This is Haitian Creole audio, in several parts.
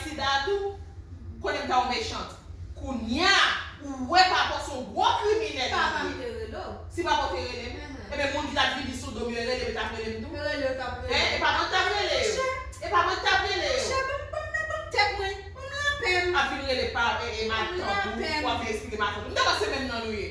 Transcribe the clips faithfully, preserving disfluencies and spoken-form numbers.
kandida tou, konnen m ta yon mechant. Kounya, ou wè papa w se yon gwo kriminèl li ye. Papa m te rele w. Si papa w te rele m, enben, moun ki t ap vini sou do m yo rele m, yo t ap rele m tou. Yo rele w, t ap rele. Hein? E pa mwen k t ap rele yo. Monchè. E pa mwen k t ap rele yo. Monchè, ban m, ban m nan bank tèt mwen. Ban m lapè m. Ap vin rele pa, e, e, matant ou, w ap vin eksplike matant ou. M ta panse menm nan nou ye.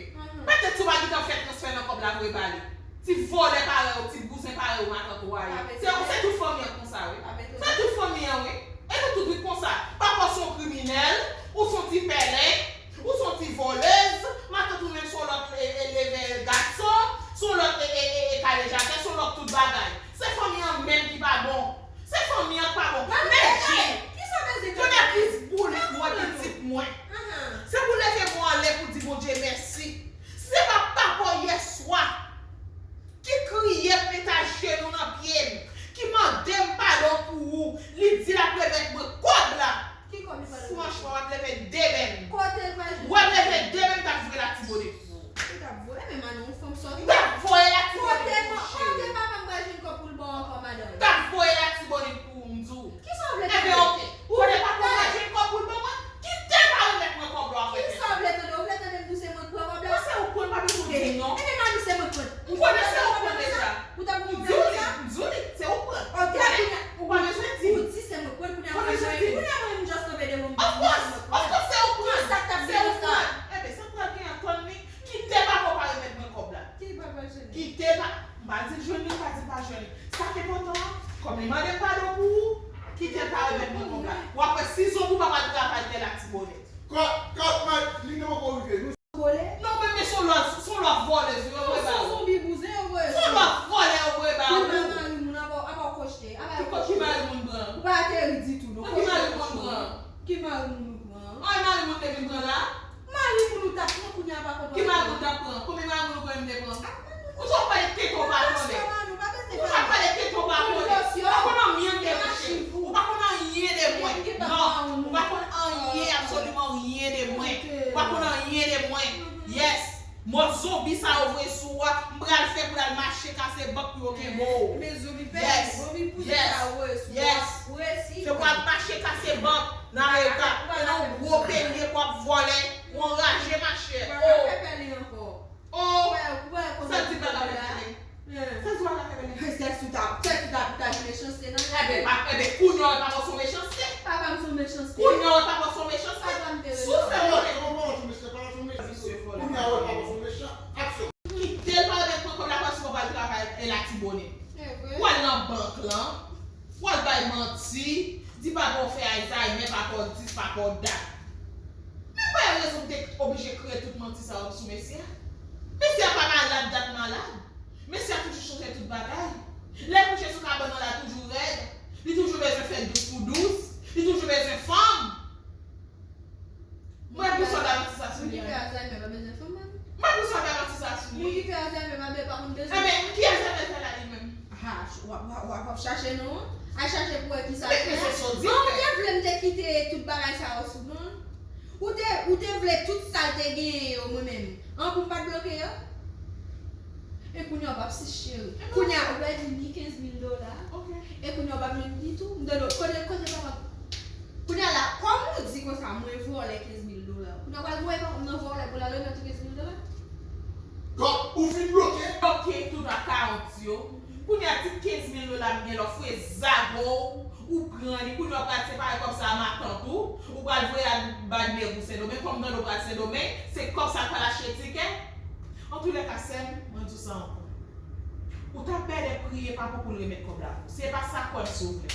Mete sou pa gentan fè transfè nan kòb la vre ba li. Ti vòlè parèy ou, ti bouzen parèy ou, matant ou a ye. Se, se tout fanmi an konsa, wi. Se tout fanmi an, wi. E nou tout wi konsa. Papa w se yon kriminèl, ou se yon ti pèlen, ou se yon ti vòlèz, matant ou menm se yon lòt e, e, leve gason, se yon lòt e, e, e, e, kalejatè, se yon lòt tout bagay. Se fanmi an menm ki pa bon. Se fanmi an k pa bon. Men Jim, kounye a plis boulit mwen, pitit mwen. Se pou leve men w anlè pou di Bondye mèsi. Si se pa papa w yèswa ki kriye, k mete ajenou nan pye m, ki mande m padon pou ou, li di l ap remèt mwen kòb la. Ki kòb li pral remèt? Franchman, w ap leve de men m. Kote l pral jwenn? W ap leve de men m, m t ap voye Latibonit pou ou. Ou t ap voye, men Manou, yon fanm sòti. M t ap voye Latibonit pou ou, cheri. Kote papa m pral jwenn kòb pou l ba w ankò, madanm? M t ap voye Latibonit pou ou, m di w. Kisa w vle tande? Enben, oke. Kote papa w pral jwenn kòb pou l ban mwen? Kite l pa remèt mwen kòb la, w ap remèt. Kisa w vle tande? Ou vle tande m di w se mwen k pran kòb la? Mwen se ou k pran, pa bezwen di non. Enben, Manou, se mwen k pran. M konnen se ou k pran deja. Ou t ap di w li, m di w li, se ou k pran. Ou pa bezwen di. Ou di se mwen k pran, kounye a mwen menm, kounye a mwen menm just kanpe devan m di se mwen k pran. Of course, of course, se ou k pran. Kisa k t ap di konsa? Se ou k pran. Enben, sa k pral gen an tann li, kite papa w pa remèt mwen kòb la. Ki papa jwenn? Kite pa, m pa di l jwenn li, m pa di l pa jwenn li. Sa k enpòtan an, kòm li mande m padon pou ou, kite l pa remèt mwen kòb la. W ap wè si zonbi w pa pral travay tè Latibonit. Kòb, kòb, man, li te poko rive. Nou vole? Non, men, men se yon lòt, se yon lòt vòlèz yo voye ba ou. Se yon zonbi bouzen yo voye sou ou. Se yon lòt vòlè yo voye ba ou. Ou pa mari moun, apa, apa w kochte, apa yo kochte. Ki mari moun pran? Ou pa ateri ditou, non. Ki mari moun pran? Ki mari moun ou pran? An, e mari moun te vin pran la? Mari moun ou t ap pran, kounye a pa konn. Ki mari moun t ap pran? Konbyen mari moun ou konnen m te pran? Ou sot pale tenten w pa konnen. Ou sot pale tenten w pa konnen. Ou pa konn anyen de mwen, cheri. Ou pa konn anyen de mwen. Non, ou pa konn anyen, absoliman anyen de mwen. Ou pa konn anyen de mwen. Yes. Mò zonbi sa yo voye sou ou a, m pral fè pou l al mache kase bank pou yo kenbe w. Men zonbi pè, zonbi pouse sa yo voye sou ou a. Yes. Se pou al mache kase bank nan Amerika. Ou nan yon gwo pèlen pou ap vòlè. Ou anraje, machè. Ou pa ka fè pèlen ankò. Oh! Ou wè, ou wè kote sa di bagay la. Sa di bagay la fè bèl. Sèl sou ta, sèl sou ta pou ta gen mechanste nan. Enben, pa, enben, kounye a w pa konn son mechanste. Papa m son mechanste. Kounye a w pa konn son mechanste. Papa m te rele. Si w fè vòlè, kounye a w pa konn son mechan. Aksyon. Kite l pa remèt mwen kòb la, paske w pral travay e Latibonit. Ou al nan bank lan, ou al bay manti, di papa w fè Alzheimer, papa w dis, papa w dat. Men pa yon rezon m te oblije kreye tout manti sa yo sou mesye a. Mesye a pa malad dat malad. Mesye a toujou chanje tout bagay. Lè l kouche sou kabann nan la toujou rèd. Li toujou bezwen fè dous pou dous. Li toujou bezwen fanm. Mwen pou sa w ta manti sa sou li a. Moun ki fè Alzheimer pa bezwen fanm, man. Mwen pou sa w ta manti sa sou li. Moun ki fè Alzheimer pa be-, pa konn bezwen fanm. Enben, ki Alzheimer l fè la li menm? Ha, w ap, w ap, w ap, w ap chache non. Al chache pou wè ki sa l fè. Men, men se sa w di l fè. An, ou te vle m te kite tout bagay sa yo sou non l? Ou te, ou te vle tout sa l te genyen yo, mwen menm. An, pou m pa t bloke yo? E kounye a w p ap si cheri. Kounye a ou pèdi ni kenz mil dola. E kounye a w p ap jwenn ditou. M tande w, kote, kote papa m? Kounye a la, kòm ou di konsa, mwen vòlè kenz mil dola. Kounye a w pral voye papa m nan vòlè pou l al remèt ou kenz mil dola? Donk, ou fin bloke? Bloke tout akawont yo. Kounye a ti kenz mil dola m gen la, ou fwe zago w, ou pran li. Kounye a w pral separe kòb sa a matant ou, ou pral voye al ba negou Sendomeng. Kòm tande w pral Sendomeng, se kòb sa k pral achte tikè. Antoulèka, sè m, mwen di w sa ankò. Ou ta bèlè priye papa w pou l remèt kòb la pou ou. Se pa sa kwè m, silvouplè.